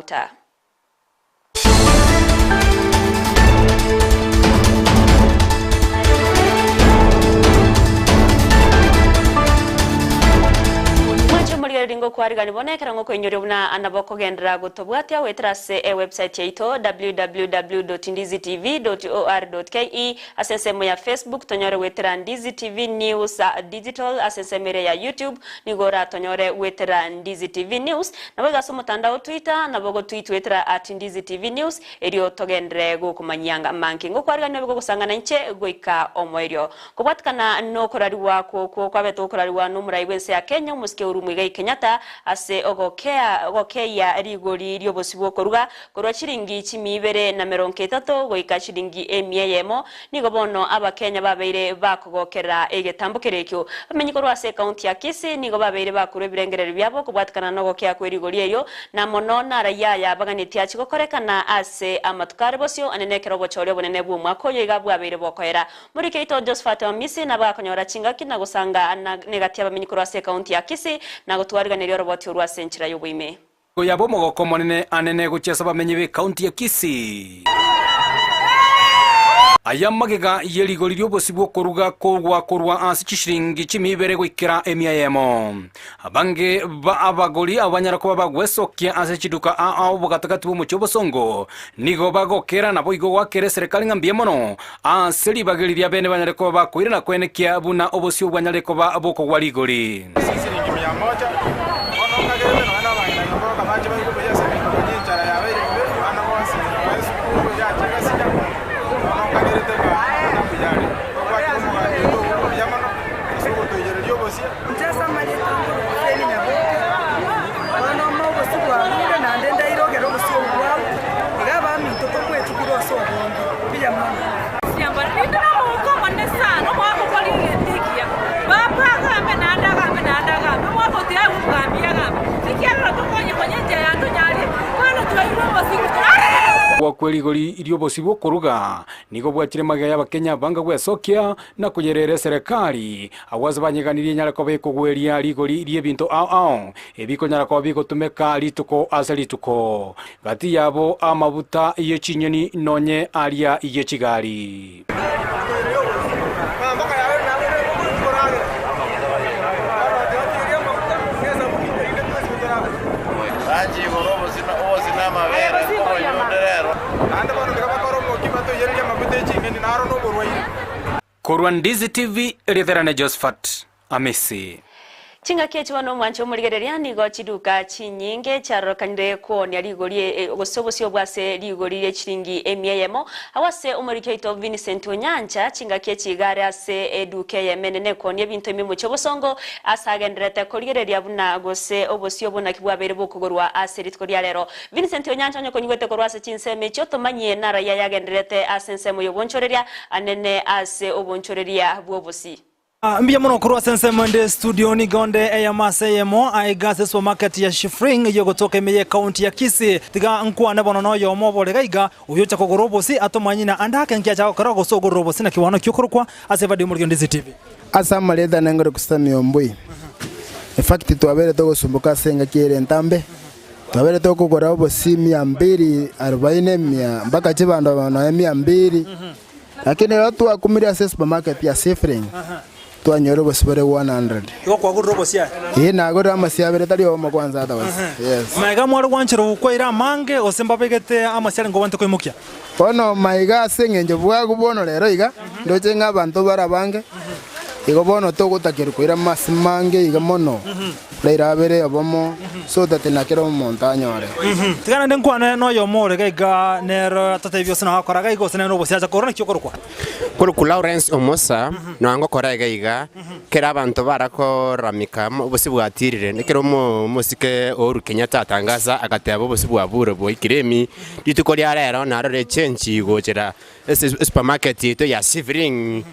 amaguta. Mwanche omorigereria ngokwarigani bono ekero ngokoinyoria buna nabo okogenderera gotobwatia goetera ase ewebsite yaito www.ndizitv.or.ke ase ensemo ya Facebook tonyore goetera Ndizi TV News Digital ase ensemo eria ya YouTube nigo oratonyore goetera Ndizi TV News Naboigo ase omotandao o Twitter nabo ogotweet goetera at Ndizi TV News, erio togenderere gokomanyia ng'a manki ngokwarigania obe gogosang'ana inche goika omoerio. Kobwatikana nokorarigwa kwokwo kwabete gokorarigwa nomorai bw'ense ya Kenya omosike Uhuru Muigai Kenyatta ase ogokea ogokeyia rigori ri'obosio bw'okoruga korwa chiringi chimia ibere na merongo etato goika chiringi emia eyemo Nigo bono Abakenya babeire bakogokerera egetambo keria ekio. Bamenyi korwa ase ekaunti ya Kisii nigo babeire bakorwa ebirengererio biabo kobwatikana nogokea kwe rigori erio, na mono narayia aya baganetie achie gokorekana ase amatuko are bosio ane nekero obochori obonene bw'omwaka oyo iga bwabeire bokoera. Morike oito Josephat Wamisi nabo akonyora chingaki na gosanga negati y'abamenyi korwa ase ekaunti ya Kisii na gotwariganeria oroboti orwo ase enchera y'oboime. Goyaba omogoko omonene anene gochia ase abamenyi b'ekaunti ya Kisii. Aya magega ye rigori ri'obosio bw'okoruga kogwa korwa ase chishilingi chimia ibere goikera emia eyemo. Abange ba abagori abo banyara koba bagwesokia ase chiduka ao bogatagati bw'omochie obosongo nigo bagokera naboigo goakera eserekari ng'a mbuya mono ase ribaga riria bene banyare koba bakoirana koenekia buna obosio bwanyare koba bokogwa rigori. Ase chisiringi mia moja, bono nkagerete nonya nabang'ina nyomba bakabache baigwe buya ase ebinto konya enchara yabeire bobe, abana bonsi nyomba esukuru yacha egasinya, bono nkagerete ng'a amang'ana mbuya are. Tobwate omogambi oito obo buya mono ase ogotoiyereria obosie. Inche ase amarieta nkorokwa Feni Nyaboke, bono ome obosio bwarure naende ndairogere obosio obo bwao, iga abaminto tomoetukire ase obonge. Mbuya mono. Rinde nomogoko omonene sana, omwaka okore egento ekiya. Papa agambe naende agambe naende agambe, omwaka otiga aigwe omogambi agambe, ekiagera tokonye konya enchera ya tonyarie, bono twairwe obosibwa torarere. Ogwa kwe rigori ri'obosio bw'okoruga nigo bwachire magega y'Abakenya banga gwesokia na koyerera eserekari, agwo ase banyeganirie enyare koba ekogweria rigori ri'ebinto ao ao ebikonyara koba bigotumeka rituko ase rituko, gati yabo amabuta ye chinyoni nonye aria ye chigari. Korwa Ndizi TV, Ritherane Josephat Amisi. Chingaki echi bono omwanche omorigereria nigo chiduka chinyinge chiarorokanire koonia rigori gose obosio bw'ase rigori rie chiringi emia eyemo. Agwo ase omoriki oito Vincent Onyancha chingaki echi iga are ase eduka eyemo enene ekoonia ebinto ime omochie obosongo ase agendererete korigereria buna gose obosio obwo naki bwabeire bokogorwa ase rituko ria rero. Vincent Onyancha onye konyigwete korwa ase chinsemo echio tomanyie narayia yagendererete ase ensemo y'obonchoreria anene ase obonchoreria bw'obosi. Mbuya mono korwa ase ensemo ende studio nigo onde eyemo ase eyemo aiga ase supermarket ya Shifring eyio egotoka ime ye county ya Kisii. Tiga nkwane bono noyomo obo ore gaiga oyio ocha kogora obosi atomanye na ande ake nki acha gokora gose ogorire obosi naki bono ki okorokwa ase ebadio y'omorwoti Ndizi TV. Ase amarieta nengore Kusami Ombui. In fact twabeire togosumboka ase engaki ere entambe, twabeire tokogora obosi mia mbili arobaini mia mpaka chibando nonya mia mbili. Lakini rero twakumire ase esupermarket ya Sifring, twanyora obosi bore 100. Igo kwagorire obosi aye? Ee, nagorire amasi abere tari obomo kwanza otherwise. Yes. Maiga mware gwanchera gokwaira amange gose mbabegete amasi arenge obante koimokia? Bono maiga ase eng'encho bwago bono rero iga, ndoche ng'a abanto bare abange, igo bono togotakerwa koira amasi mange iga mono, raira abere obomo, so that na kera omonto anyore. Tiga naende nkwane noyomo ore gaiga nere atotebie gose nagokora gaiga gose nere obosio acha korora naki okorokwa. Korokwa Lawrence Omosa, nonya ngokora iga iga, kera abanto barakoramika obosio bwatirire, ekero omosike Uhuru Kenyatta atangasa agateba obosio bwabure bwaikire emi, rituko ria rero narore echange gochera ase esupermarket yaito ya Sivring.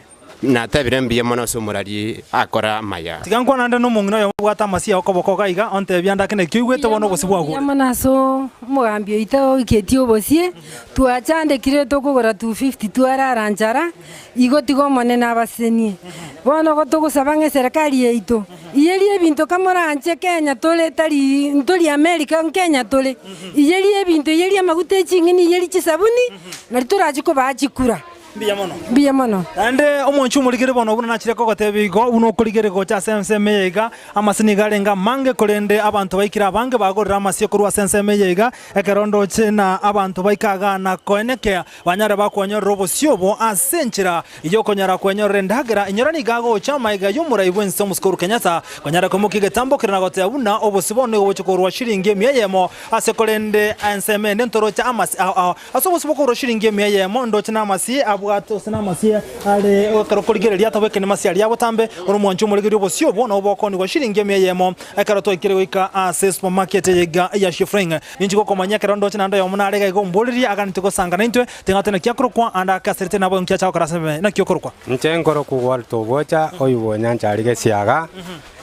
Natebire mbuya mono ase omorari akora amaya. Tiga nkwane ande nomong'ina oyomo obwate amasie okoboko iga iga, ontebie ande ake naki oigwete bono obosie bwagure. Mbuya mono ase omogambi oito oiketie obosie, twachandekire tokogora 250 twarara nchara, igo tiga Omonene abasesenie. Bono igo togosaba ng'a eserekari yaito iyerie ebinto kamoranche Kenya tore tari ntori America Kenya tore, iyerie ebinto iyerie amaguta eching'eni iyerie chisabuni, nari torache kobaa chikura. Mbuya mono. Mbuya mono. Naende omonche omorigeri bono buna nachire kogotebia igo, buna okorigereria gocha ase ensemo eye iga, amase nigo arenge amange, korende abanto baikire abange bagorire amasie korwa ase ensemo eye iga, ekero ndoche na abanto baika igaa na koenekea, banyare bakwenyorera obosio obo ase enchera y'okonyara kwenyorera endagera. Inyora nigo agocha amaiga y'omorai bw'ense omosike Uhuru Kenyatta, konyara koimokia egetambo keria na goteba buna obosio bono nigo bogochia korwa shilingi emia eyemo ase korende ensemo ende ntoroche amase ao ao. Ase obosio bw'okorua shilingi emia eyemo, ndoche namasie abwate gose namasie are ekero okorigereria atabwekaine masie aria botambe, ore omwanchi omorigereria obosio obwo nabo bokoonigwa shilingi emia eyemo. Ekero twaikire goika ase supermarket eye iga ya Shifring, ninchi gokomanyia ekero ndoche naende oyomo nare iga iga omboririe aganeti gosanga naintwe, ting'ate naki akorokwa, ande ake aserete nabo nki acha gokora ase ime, naki okorokwa? Inche nkorokwa Walter Ogocha, oyio bw'onyancha aria Gesiaga.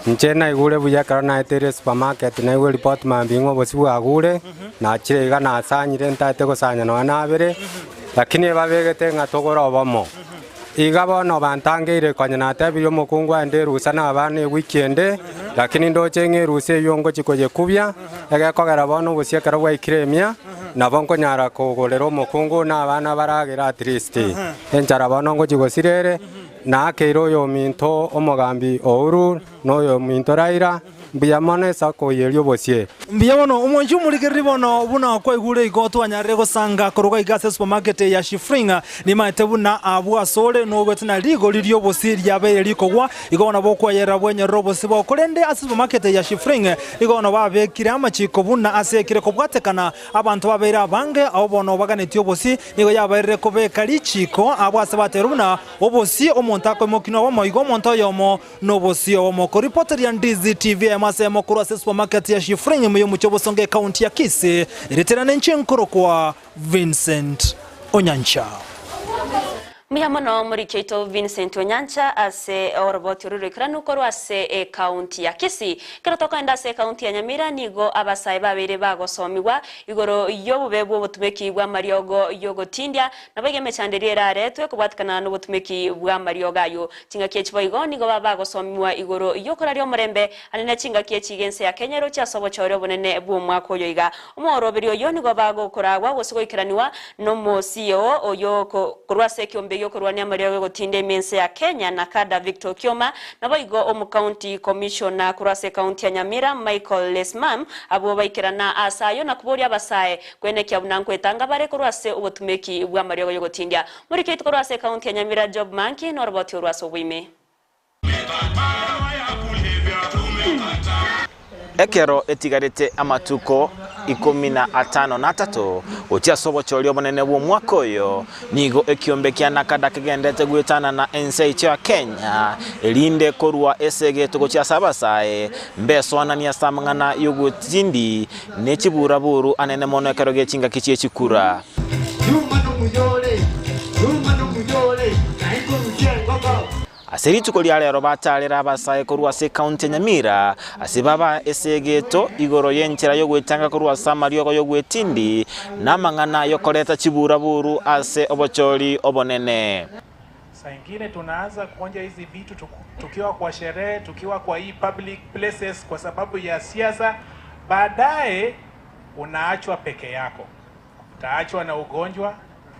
Inche naigure buya ekero naeteire esupermarket naigwe report mambia ng'a obosie bwagure, nachire iga nasanyire ntaete gosanya nonya nabere, lakini ebabegete ng'a togore obomo. Iga bono bantangeire konya natebirie omokungu aende erusa na abana ewiki ende, lakini ndoche ng'a erusa eyio ngochia koyekubia, egekogera bono obosie ekero bwaikire emia, nabo nkonyara kogorera omokungu na abana baragere at least. Enchara bono ngochia gosira ere. Naakeire oyominto omogambi Ouru, na oyominto Raila, mbuya mono ase okoiyeria obosie. Mbuya mono omwanchi omorigereria bono buna kwaigure igo twanyarire gosanga korwa iga ase supermarket ya Shifringa nimaete buna abwo asore nogwete na rigori riobosie riabeire rikogwa igo bono bokweyerera bwenyorere obosie bwao korende ase supermarket ya Shifring igo bono babekire amachiko buna ase ekire kobwatekana Abanto babeire abange, abwo bono baganetie obosie, nigo yabairire kobeka richiiko abwo ase bateerwe buna obosie omonto akoimokia nobomo, igo omonto oyomo nobosie obomo. Koripoteria Ndizi TV eyemo ase eyemo korwa ase supermarket ya Shifring ime y'omochie o Bosongo ekaunti ya Kisii, erieta ninche nkorokwa Vincent Onyancha. Mbuya mono omoriki oito Vincent Onyancha ase oroboti oru roikeranu korwa ase ecounty ya Kisii. Ekero tokoenda ase ecounty ya Nyamira nigo abasae babeire bagosomigwa igoro yobobe bw'obotumeki bw'amariogo y'ogotindia naboigo emechando eria eraretwe kobwatikana nobotumeki bw'amariogo ayio. Chingaki echi boigo nigo baba bagosomigwa igoro y'okoraria omorembe ande ne chingaki echi iga ense ya Kenya eroche ase obochore obonene bw'omwaka oyo iga. Omooroberi oyio nigo bagokoragwa gose goikeraniwa nomosio oyo korwa ase ekeombe gi'okorwania amariogo egotinda ime ense ya Kenya NACADA Victor Okioma naboigo omocounty commissioner korwa ase ecounty ya Nyamira Michael Lesmam abwo baikerana ase ayio na koboria abasae kwenekia buna nkwetanga bare korwa ase obotumeki bw'amariogo y'ogotindia. Moriketi korwa ase ecounty ya Nyamira Job Manki noroboti orwo ase oboime. Ekero etigarete amatuko ikomi na atano na atato gochia ase obochori obonene bw'omwaka oyo, nigo ekiombe kia Nakada kegenderete goetanana ense yaito ya Kenya, erinde korua esegeto gochia ase abasae, mbesoananie ase amang'ana y'ogotindi ne chiburaburu anene mono ekero gie chingaki chie chikura. Ase rituko ria rero batarera abasae korwa ase ekaunti ya Nyamira ase baba esegeto igoro y'enchera y'ogwetanga korwa ase amariogo y'ogwetindi na amang'ana y'okoreta chiburaburu ase obochori obonene. Saa ingine tunaanza kuonja hizi vitu tukiwa kwa sherehe, tukiwa kwa hii public places kwa sababu ya siasa. Baadaye unaachwa peke yako, utaachwa na ugonjwa,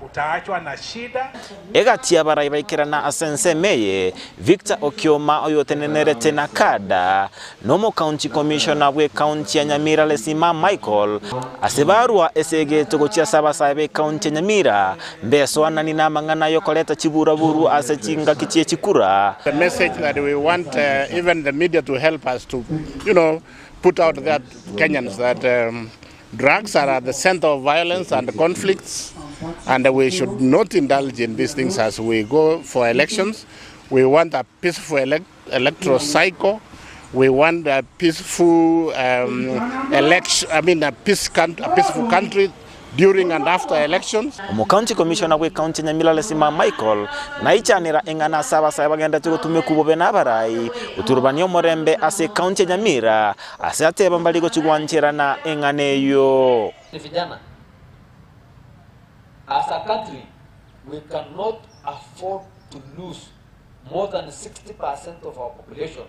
utaachwa na shida. Egati y'abarai baikerana ase ensemo eye, Victor Okioma oyotenenerete NACADA, na omocounty commissioner bw'ecounty ya Nyamira Lesima Michael, ase barua esegeto gochia ase abasae b'ecounty ya Nyamira, mbesoanani namang'ana y'okoreta chiburaburu ase chingaki chie chikura. The message that we want even the media to help us to, you know, put out there to Kenyans that um, drugs are at the center of violence and conflicts and we should not indulge in these things as we go for elections. We want a peaceful elect electoral cycle. We want a peaceful um, election, I mean a, peace a peaceful country. during and after elections. Omocounty Commissioner bw'ecounty ya Nyamira Lesima Michael naichanera eng'ana ase abasae bagenderete gotumekwa bobe na abarai goturubania omorembe ase ecounty ya Nyamira ase ateba mbari gochia gwancherana eng'ana eyio. Vijana, as a country we cannot afford to lose more than 60% of our population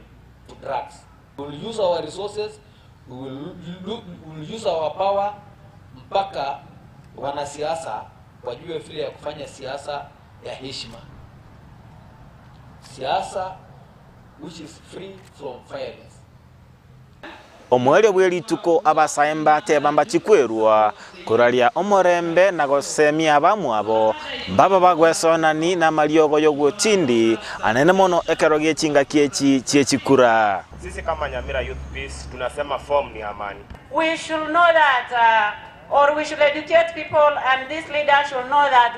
to drugs. We will use our resources, we will, we will use our power mpaka wanasiasa wajue vile ya kufanya siasa ya heshima, siasa which is free from violence. Omoerio bwe rituko abasae mbateba mbachie kwerua, koraria omorembe na gosemia abamwabo, mbaba bagwesonani namariogo y'ogotindi anene mono ekero gie chingaki echi chie chikura. Sisi kama Nyamira Youth Peace tunasema form ni amani. We should know that, or we should educate people, and this leader should know that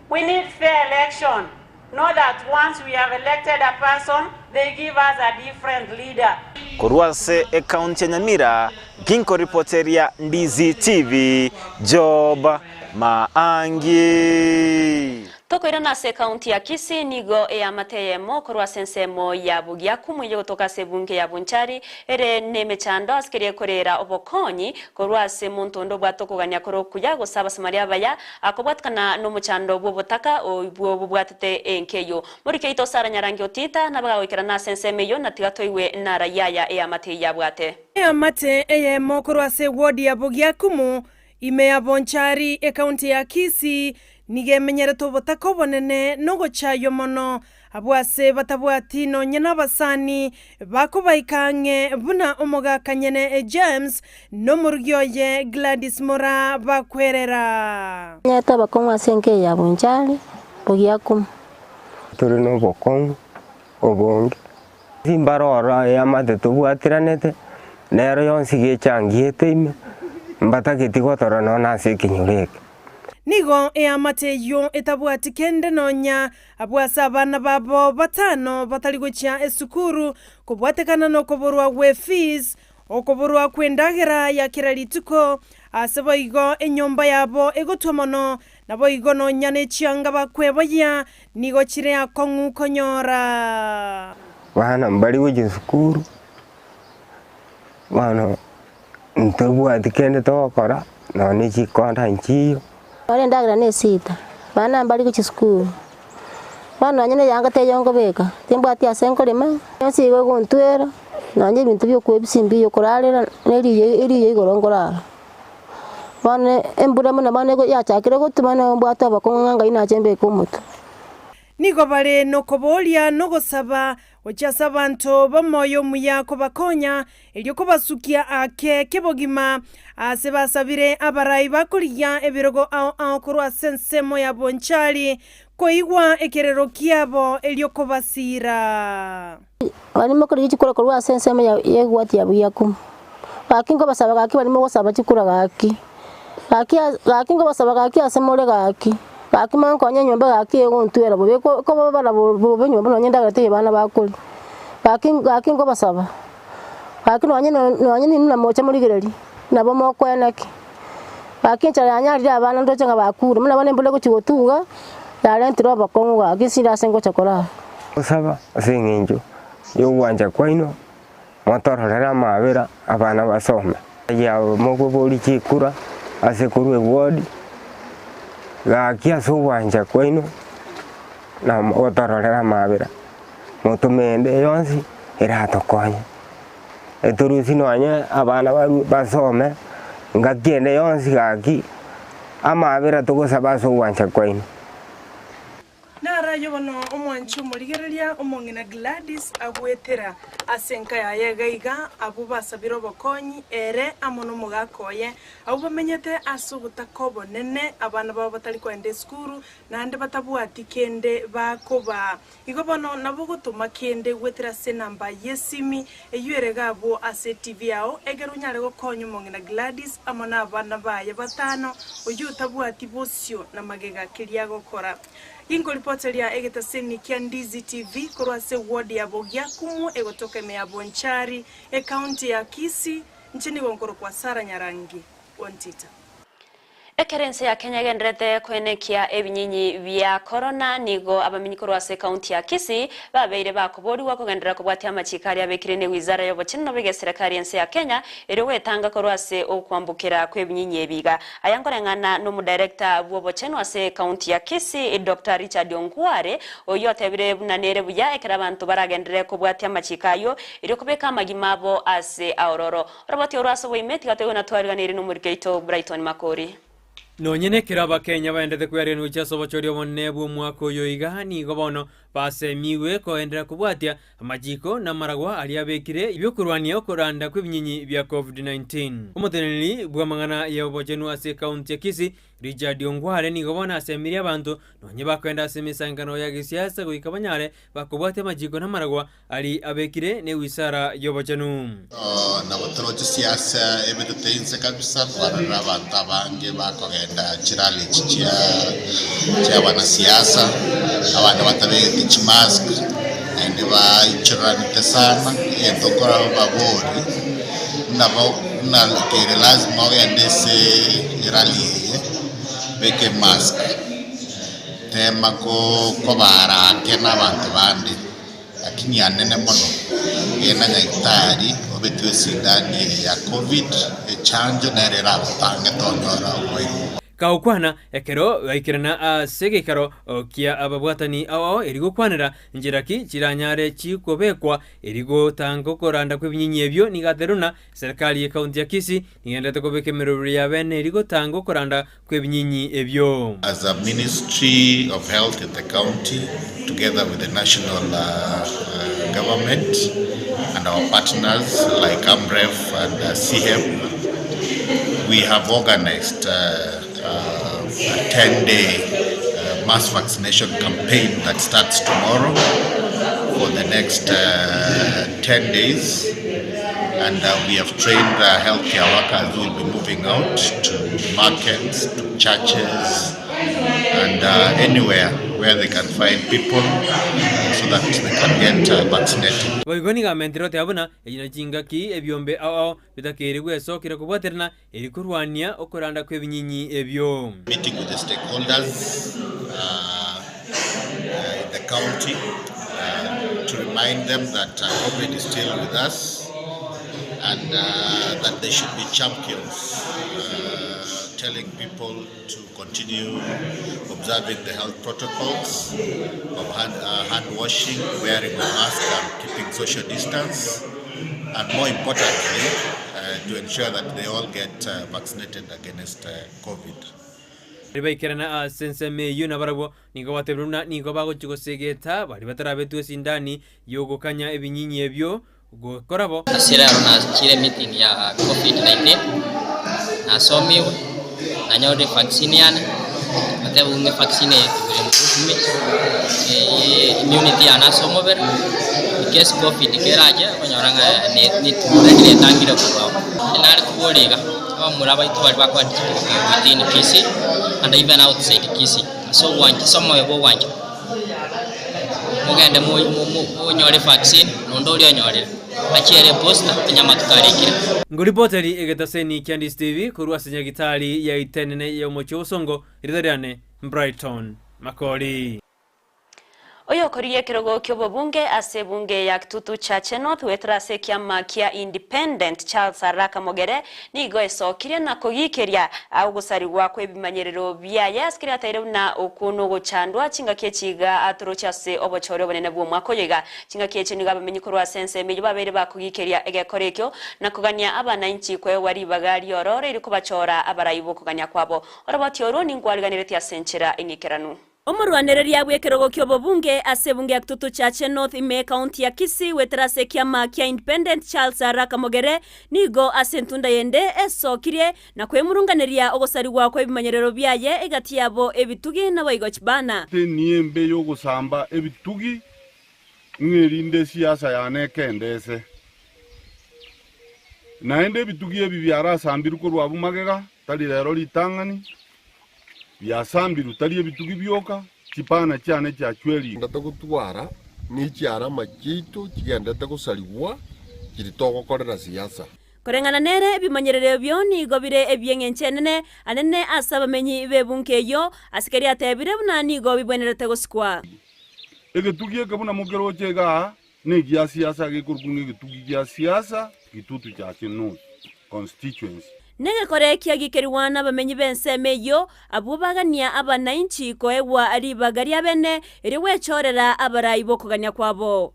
we need fair election. Know that once we have elected a person, they give us a different leader. Korwa ase ekaunti ya Nyamira, ginkoripoteria Ndizi TV, Job Maangi. Tokoirana ase ekaunti ya Kisii nigo eamate eyemo korwa ase ensemo ya Bugiakumu eye gotoka ase ebunge ya Bonchari ere na emechando ase keria ekorera obokonyi korwa ase monto onde obwate okogania kore okuya gose abasamaria abaya akobwatikana na omochando bwa obotaka obwo bobwatete enka eyio. Morike oito Sarah Nyarangi Otita nabo agoikerana ase ensemo eyio na tiga toigwe nara yaya eamate eyio abwate. Eamate eyemo korwa ase ewodi ya Bogiakumu Ime ya Bonchari, ekaunti ya Kisii, nigo emenyerete obotaka obonene na ogochaywa mono, abwo ase batabwati nonya nabasani bakobaika ang'e buna omogaka nyene James na omorugi oye Gladys Moraa bakwerera. Nyete abakong'u ase enka eye ya Bonchari, Bogiakumu. Tore nobokong'u obonge. Timbarora eamate tobwatiranete, nero yonsi gechangiete ime, mbatageti gotorora nonya ase ekenyoro eke. Nigo eamate eyio etabwati kende nonya abwo ase abana babo batano batari gochia esukuru kobwatekana nokoborwa gwe fees, okoborwa kw'endagera ya kera rituko, ase boigo enyomba yabo egotwa mono, naboigo nonya ne chianga bakweboyia nigo chire akong'u konyora. Bana mbari gochia sukuru, bono ntobwati kende togokora, nonya ne chikonda nchiyo. Ore endagera nesita, bana mbari gochia sukuru, bono nonye na eyanga teiyo nkobeka, timbwati ase nkorema, yonsi igo egontwera, nonye ebinto bia okoebisia mbiyo korarera, na eriyo eriyo igoro nkorara. Bono embura buna bono ego yachakire gotwa bono mbwate obokong'u ng'a ngai nache mbeke omotwe. Nigo bare nokoboria na ogosaba gochia ase abanto b'omoyo omuya kobakonya, erio kobasukia ake kebogima aase basabire abarai bakorigia ebirogo ao ao korwa ase ensemo ya Bonchari koigwa ekerero kiabo erio kobasiira. Barimo korigia chikura korwa ase ensemo y'egwati ya buyakumu. Gaki nkobasaba gaki barimo gosaba chikura gaki. Gaki gaki nkobasaba gaki ase more gaki. Gaki monkonye enyomba gaki egontwera bobe ekobabara bobe nyomba nonye endagera teiyo abana bakoria. Gaki gaki nkobasaba gaki nonye nonye ninwe namocha morigereria nabo mokoena ki. Gaki enchara yanyarire abana ndoche ng'a bakure, buna bono embura egochia gotuga, yarentire obokong'u gaki nsinde ase ngocha korara. Gosaba ase engencho y'ogwancha kwaino, motororere amaabera abana basome. Ayio mokoboria chikura ase korwa eward, gaki ase ogwancha kwaino na motororere amaabera, motome ende yonsi eratokonye. Etorusie nonye abana barue basome, ngaki ende yonsi gaki, amaabera togosaba ase ogwancha kwaino. Naro ayio bono omwanchi omorigereria omong'ina Gladys agwetera ase enka yaye iga iga, abwo basabire obokonyi, ere amo nomogaka oye, abwo bamenyete ase obotaka obonene, abana babo batari koenda esukuru, naende batabwati kende bakobaa. Igo bono nabo ogotoma kende goetera ase enamba y'esimi eyio ere iga abwo ase etivi yao, egere onyare gokonya omong'ina Gladys amo nabana baye batano, oyio otabwati bosio na magega keria agokora. Ginkoripoteria egetaseni kia Ndizi TV korwa ase eward ya Bogiakumu egotoka ime ya Bonchari, ecounty ya Kisii, inche nigo nkorokwa Sarah Nyarangi Ontita. Ekero ense ya Kenya egendererete koenekia ebinyinyi bia korona, nigo abamenyi korwa ase ekaunti ya Kisii babeire bakoborigwa kogenderera kobwatia amachiko aria abekire ne wizara y'obochenu na obw'egeserekari ense ya Kenya erio gwetanga korwa ase okwambokera kw'ebinyinyi ebi iga. Aya nkoreng'ana n'omodirector bw'obochenu ase ekaunti ya Kisii Doctor Richard Ongware oyio otebire buna nere buya ekero abanto baragenderere kobwatia amachiko ayio erio kobeka amagima abo ase aororo. Oroboti orwo ase oboime tiga toigwe na twariganirie nomoriki oito Brighton Makori. Nonye nekero Abakenya baendete kweariganigwa gochia ase obochori obonene bw'omwaka oyo iga, nigo bono basemigwe koenderera kobwatia amachiko na amaragwa aria abekire bi'okorwania okoranda kw'ebinyinyi bia Covid-19. Omoteneneri bw'amang'ana y'obochenu ase ekaunti ya Kisii, Richard Ongware nigo bono asemirie abanto nonye bakoenda ase emesankano ya gesiasa goika banyare bakobwatia amachiko na amaragwa Aria abekire newisara y'obochenu. Nabo toroche siasa ebetete inse kabisa kwarorire abanto abange bakogenda chirally echi chia chia abanasiasa, abande batabegeti chimask, naende baichoranete sana, egento nkorora babori buna bo buna kere lazima ogende ase erally eye, beka emask, tema ko kobara ake na abanto bande. Lakini anene mono, genda nyagetari obetwe esindani eye ya covid, echanjo nere eragotange tonyora oboigwa. Kagokwana ekero baikerana ase egeikaro kia ababwatani ao eri gokwanera nchera ki chiranyare chikobekwa eri gotanga okoranda kw'ebinyinyi ebio nigo aterwe na serikali y'ekaunti ya Kisii nigenderete kobeka emeroberi ya bene eri gotanga okoranda kw'ebinyinyi ebio. As a Ministry of Health in the county together with the national government and our partners like AMREF and CHEP we have organized a 10 day mass vaccination campaign that starts tomorrow for the next 10 days and we have trained healthcare workers who will be moving out to markets, to churches and anywhere where they can find people so that they can get vaccinated. Boigo nigo amentire goteba buna echi nechingaki ebiombe ao ao bitakeire gwesokera kobwaterana eri korwania okoranda kw'ebinyinyi ebio. Meeting with the stakeholders in the county to remind them that covid is still with us and that they should be champions telling people to continue observing the health protocols of hand, hand washing, wearing a mask and keeping social distance and more importantly to ensure that they all get vaccinated against covid. Baria baikerana ase ensemo eyio nabarabwo nigo batebire buna nigo bagochia gosegeta baria batarabetwe esindani y'ogokanya ebinyinyi ebio gokora bo. Ase rero nachire meeting ya covid 19, nasomigwe, nanyorire evaccine yane, bateba ng'a evaccine eye it will improve me, immunity yane ase omobere, in case covid kerache, okonyora ng'a already netangire korwa abwo. Nare koboria iga, abamura baito baria bakoenda chipigapigi within Kisii and even outside Kisii, ase ogwancha ase omoyo bwa ogwancha, mogende monyore evaccine, na onde oria onyorire, achiere eposta onye amatuko arikire. Ngoripoteri egetaseni kia Ndisi TV korwa ase nyagitari ya itenene y'omochie o Bosongo, erieta riane Brighton Makori. Oyokorigia ekerogo ki'obobunge ase ebunge ya Kitutu Chache North goetera ase ekiama kia Independent Charles Araka Mogere nigo esokirie na kogikeria ogosarigwa kw'ebimanyerero biaye ase keria ataire buna okwo nogochandwa chingaki echi iga atoroche ase obochore obonene bw'omwaka oyo iga. Chingaki echio nigo abamenyi korwa ase ensemo eyio babeire bakogikeria egekora ekio na kogania abanainchi koegwa ribaga riororo eri kobachora abarai b'okogania kwabo. Oroboti orwo ninkwariganeretie ase enchera eng'ikeranu. Omorwanereria bw'ekerogo ki'obobunge ase ebunge ya Kitutu Chache North ime ekaunti ya Kisii goetera ase ekiama kia Independent Charles Araka Mogere nigo ase entunda yende esokirie na kwemurunganeria ogosarigwa kw'ebimanyerero biaye egati yabo ebitugi naboigo chibana. Teniembe y'ogosamba ebitugi, ng'a erinde esiasa yane ekendese. Naende ebitugi ebi biarasambirwe korwa abwo magega, tari rero ritang'ani, biasambirwe tari ebitugi bioka, chipana chiane chiachwerigwe. Chigendete gotwara ne chiarama chiaito chigendete gosarigwa, chiri togokorera siasa. Koreng'ana nere ebimanyerero ebio nigo bire ebi'eng'encho enene anene ase abamenyi b'ebunke eyio, ase keria atebire buna nigo bibwenerete gosikwa. Egetugi eke buna mokeroche igaa negia siasa gekorokwa ng'a egetugi gia siasa Gitutu Chache North Constituency. Negekore ekiagikerigwa nabamenyi b'ensemo eyio, abwo bagania abanainchi koegwa ribaga riabene, erio gwechorera abarai b'okogania kwabo.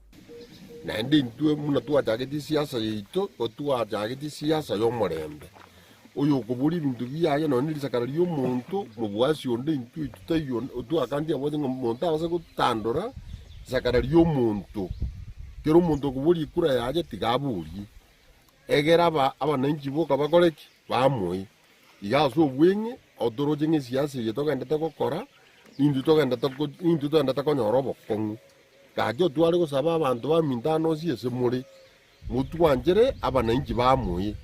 Naende intwe buna twachagete esiasa yaito, igo twachagete esiasa y'omorembe. Oyokoboria ebinto biaye nonya ne risakara ri'omonto, mobwasi onde intwe intwe taiyo otwakantie abwate ng'a omonto abase gotandora risakara ri'omonto. Kera omonto okoboria ekura yaye tiga aborie, egere aba abananchi boka bakore ki? Bamoe. Iga ase obweng'e, otoroche ng'a esiasa eye togendete gokora, nintwe togendete ko nintwe togendete konyora obokong'u. Gaki otware gosaba abanto baminto ane onsi ase more, motwanchere abananchi bamoe.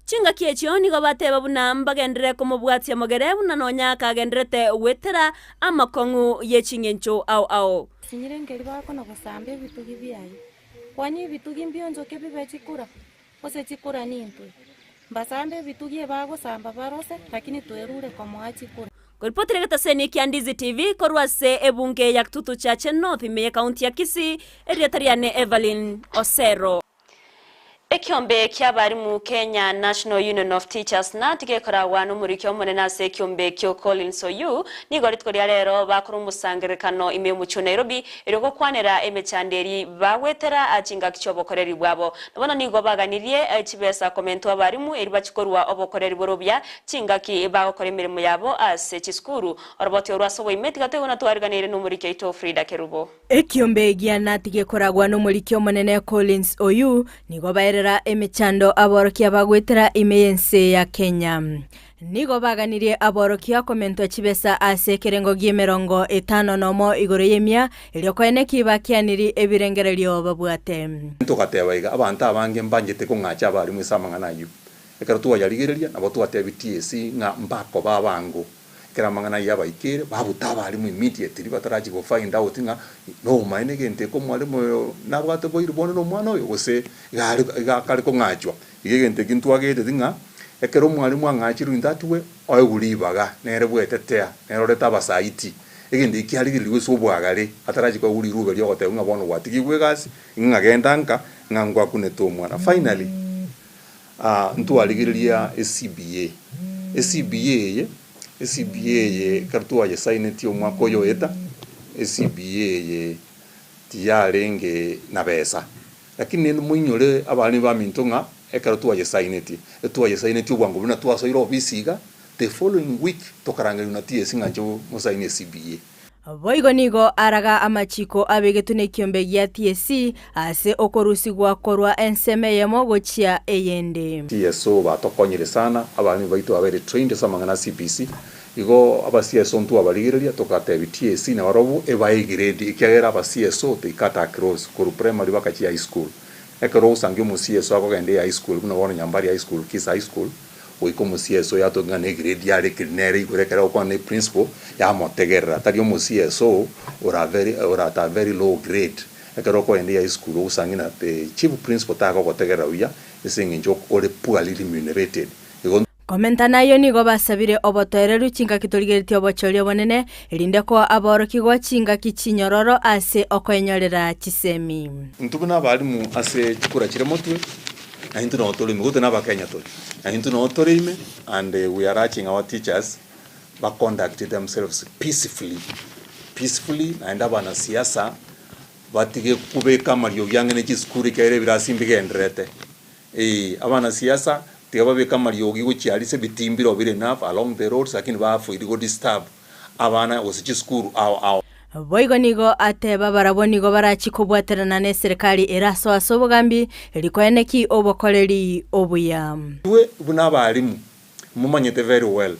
Chingaki echio nigo bateba buna mbagenderere komobwatia mogere buna nonya akagendererete goetera amakong'u ye ching'encho ao ao. Sinyire nkeri bakona gosamba ebitugi biaye, kwani ebitugi mbionchoke bibe chikura, gose chikura nintwe? Mbasambe ebitugi ebagosamba barose, lakini twerure komoa chikura. Koripotera egetaseni kia Ndizi TV korwa ase ebunge ya Kitutu Chache North ime ye county ya Kisii, erieta riane Evelyn Osero. Ekiombe ki'abarimu Kenya National Union of Teachers, KNUT, gekoragwa nomoriki omonene ase ekiombe ekio Collins Oyuu, nigo rituko ria rero bakora omosangererekano ime y'omochie o Nairobi erio gokwanera emechando eri bagwetera chingaki chi'obokoreri bwabo. Na bono nigo baganirie chibesa komentwa abarimu eri bachie korua obokoreri bore obuya chingaki bagokora emeremo yabo ase chisukuru. Oroboti orwo ase oboime tiga toigwe natwariganeire nomoriki oito Frida Kerubo. Ekiombe gia Nati gekoragwa nomoriki omonene Collins Oyuu nigo baerera emechando aborokia bagoetera ime y'ense ya Kenya. Nigo baganirie aborokia komentwa chibesa ase ekerengo gi'emerongo etano nomo igoro y'emia erio koeneki bakianiri ebirengererio babwate. Togateba iga, Abanto abange mbanchete kong'acha abarimu ase amang'ana ayio. Ekero twayarigereria, nabo twatebitie TSC ng'a mbakoba abango. Ekero amang'ana ayio abaikeire, babuta abarimu immediately batarachia go find out ng'a nomaene egento eke omwarimu oyo nabwate boiri bonde na omwana oyo gose iga are iga akare kong'achwa. Iga egento eki ntwageteti ng'a ekero omwarimu ang'achirwe in that way, oegwe ribaga nere bwetetea, nere orete abasaiti. Egento eki kiarigererigwe ase obwagare, atarachia koegwa rirube riogotebwa ng'a bono gwatigigwe egasi, ng'a genda nka, ng'a ngwakunete omwana. Finally, Ntwarigereria eCBA. ECBA eye, eCBA eye ekero twayesaineti omwaka oyo oeta, eCBA eye tiyarenge na besa. Lakini rende moinyore abaremi baminto ng'a ekero twayesaineti, etwayesaineti obwango buna twasoire ofisi iga, the following week tokarangerigwa na TSC ng'a inche mosaine eCBA. Boigo nigo araga amachiko abegetwe nekiombe gia TSC ase okorusigwa korwa ensemo eyemo gochia eyende. CSO batokonyire sana, abaremi baito babeire trained ase amang'ana a CBC, igo aba CSO ntwabarigereria togatebia TSC nabarobwo ebae egrade ekiagera aba CSO they cut across korwa primary baka chia high school. Ekero ogosangia omo CSO akogenda e high school buna bono Nyambari high school, Kisa high school, Goika omosieso yatoka ng'a negrade yare ekeri nere igoro ekero agokwana ne principal yamotegerera tari omosieso ora very ora at a very low grade ekero okoenda high school ogosangi na the chief principal tagogotegerera buya ase eng'encho ore poorly remunerated igo Komenta nayio nigo basabire obotoereru chingaki torigeretie obochori obonene, erinde koa aborokigwa chingaki chinyororo ase okoenyorera chisemi. Intwe buna abalimu ase chikura chire motwe, na intwe nabo tore ime, gose na abakenya tore, na intwe nabo tore ime and we are urging our teachers ba conduct themselves peacefully, peacefully naende abanasiasa batige kobeka amariogi ang'e ne chisukuru ekiagera ebirasi mbigendererete. Eeh abanasiasa tiga babeke amariogi gochia aria ase ebitimbiro bire enough along the roads lakini ba avoid go disturb abana gose chisukuru ao ao. Boigo nigo ateba barabwo nigo barachie kobwaterana neserikali ere asoe ase obogambi, rikoene ki obokoreri obuya. Intwe buna abalimu momanyete very well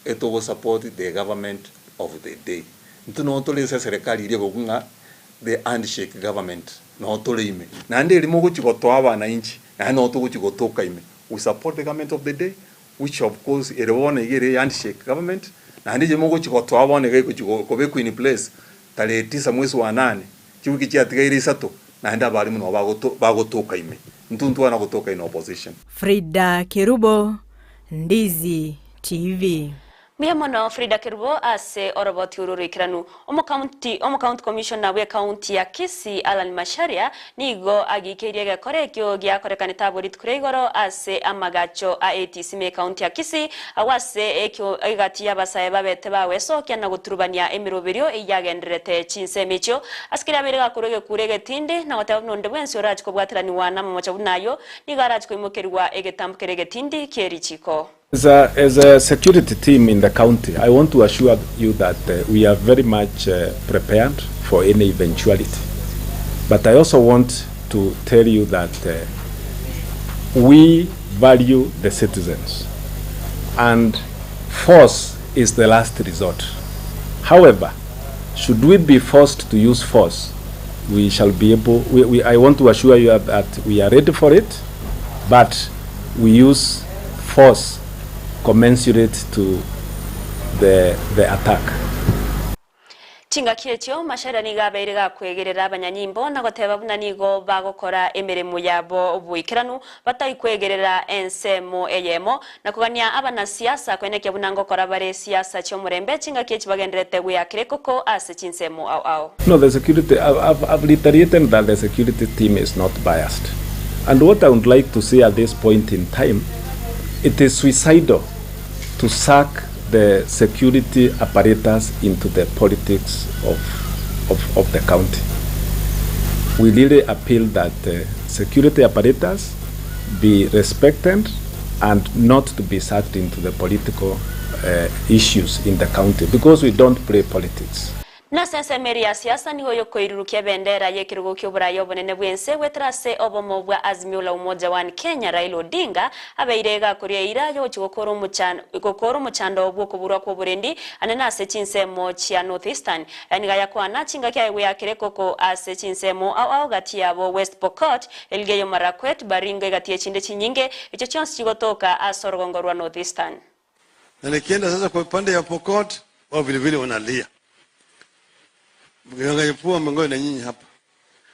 etogo support the government of the day. Intwe noo tore ase eserekari eria egokwa ng'a the handshake government noo tore ime. Naende eria mogochia gotoa abananchi naende noo togochia gotoka ime. We support the government of the day which of course ere bono iga ere handshake government naende eyio mogochia gotoa bono iga egochia kobekwa in place tarehe tisa mwezi wa nane chiwiki chiatigaire isato naende abalimu noo bagotoka ime. Intwe ntwana gotoka in opposition. Frida Kerubo, Ndizi TV. Mbuya mono Frida Kerubo ase oroboti oro oroikeranu. Omokaunti Omokaunti Commissioner bw'ekaunti ya Kisii Allan Macharia nigo agiikeirie egekora ekio giakorekanete abwo rituko ria igoro ase amagacho a ATC me ekaunti ya Kisii agwo ase ekio egati y'abasae babete bagwesokia na goturubania emeroberio eyagendererete chinsemo echio ase keria abeire gakorwa egekuro egetindi na goteba buna onde bwensi orache kobwateranigwa namamocha buna ayio nigo arache koimokerigwa egetambo keria egetindi kie richiko. As a, as a security team in the county, I want to assure you that uh, we are very much uh, prepared for any eventuality. But I also want to tell you that uh, we value the citizens and force is the last resort. However, should we be forced to use force, we shall be able, we, we, I want to assure you that we are ready for it, but we use force commensurate to the, the attack. Chingaki echio Macharia nigo abeire gakwegerera abanyanyimbo na goteba buna nigo bagokora emeremo yabo boikeranu batari kwegerera ensemo eyemo na kogania abanasiasa koenekia buna ngokora bare siasa chi'omorembe chingaki echi bagendererete gweakera ekoko ase chinsemo ao ao. No, the security, I've, I've, I've reiterated that the security team is not biased. And what I would like to say at this point in time, it is suicidal to suck the security apparatus into the politics of, of, of the county. We really appeal that uh, security apparatus be respected and not to be sucked into the political uh, issues in the county because we don't play politics. Nase ensemo eria ya siasa nigo yokoirurukia ebendera y'ekerogo ki'oboraia obonene bw'ense goetera ase obomo bwa Azimio la Umoja One Kenya Raila Odinga abeire gakoria eira yogochia gokora omochan gokora omochando bw'okoburwa kw'oborendi anene ase chinsemo chia North Eastern. Aya nigo ayakwana chingaki aye gweyakera ekoko ase chinsemo ao ao gati yabo West Pokot, Elgeyo Marakwet, Baringo egati y'echinde chinyinge echio chionsi chigotoka ase orogongo rwa North Eastern. Na nikienda sasa kwa upande ya Pokot, wao vile vile wanalia. Mkiangalia mmengoja na nyinyi hapa.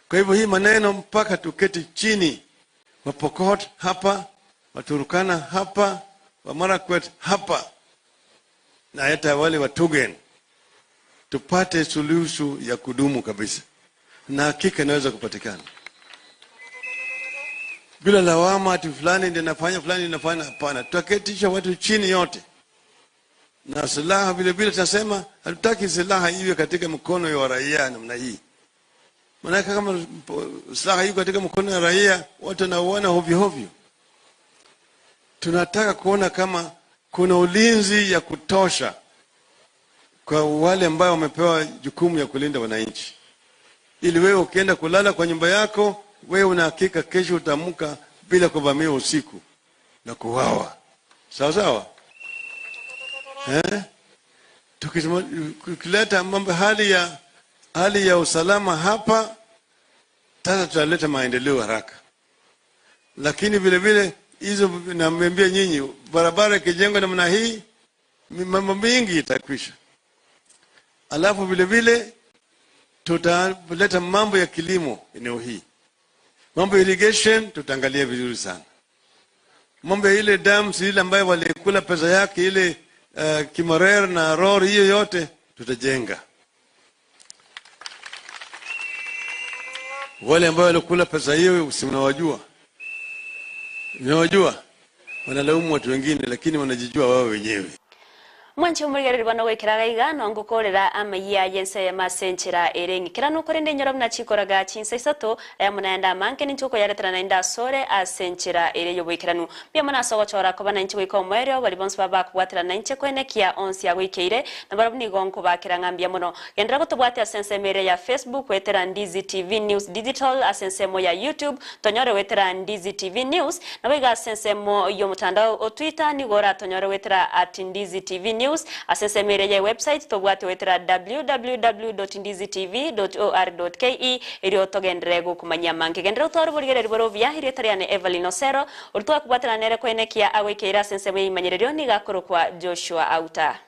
Kwa hivyo hii maneno mpaka tuketi chini, wa Pokot hapa, wa Turkana hapa, wa Marakwet hapa na hata wale wa Tugen, tupate suluhu ya kudumu kabisa, na hakika inaweza kupatikana bila lawama ati fulani ndiye nafanya fulani ndiye nafanya. Hapana, tutaketisha watu chini yote na silaha vile vile. Tunasema hatutaki silaha iwe katika mkono ya raia namna hii, maanake kama silaha iko katika mkono ya raia, watu wanauana hovyo hovyo. Tunataka kuona kama kuna ulinzi ya kutosha kwa wale ambao wamepewa jukumu ya kulinda wananchi, ili wewe ukienda kulala kwa nyumba yako, wewe una hakika kesho utaamka bila kuvamiwa usiku na kuuawa. Sawa sawa, eh? Tukileta mambo hali ya hali ya usalama hapa sasa, tutaleta maendeleo haraka, lakini vile vile hizo naambia nyinyi, barabara ikijengwa namna hii, mambo mingi itakwisha. Alafu vile vile tutaleta mambo ya kilimo eneo hii, mambo ya irrigation tutaangalia vizuri sana, mambo ya ile dams ile ambayo walikula pesa yake ile uh, Kimarer na Ror, hiyo yote tutajenga. Wale ambao walikula pesa hiyo, si mnawajua? Mnawajua? Wanalaumu watu wengine, lakini wanajijua wao wenyewe. Mwanche omorigereria bono goikera gaiga no ngokorera amayia aye ense eyemo ase enchera ere eng'ikeranu korende inyora buna chikoraga chinsa isato aya mono naende amange ninche okoyaretera naende asore ase enchera ere y'oboikeranu. Mbuya mono ase ogochora koba nainche goika omoerio baria bonsi babe bakobwaterana nainche koenekia onsi agoikeire nabarabwo nigo nkobakera ng'a mbuya mono. Genderera gotobwatia ase ensemo ere ya Facebook goetera Ndizi TV News Digital ase ensemo ya YouTube tonyore goetera Ndizi TV News Naboigo ase ensemo y'omotandao o Twitter nigo oratonyore goetera at Ndizi TV News, ase ensemo eria ye website tobwate goetera www.ndizitv.or.ke erio togenderere gokomanyia amange. Genderera otware oborigereria bore obuya, erieta riane Evelyn Osero, oria twakobwaterana nere koenekia agoikeire ase ensemo y'eimanyererio nigo akorokwa Joshua Auta.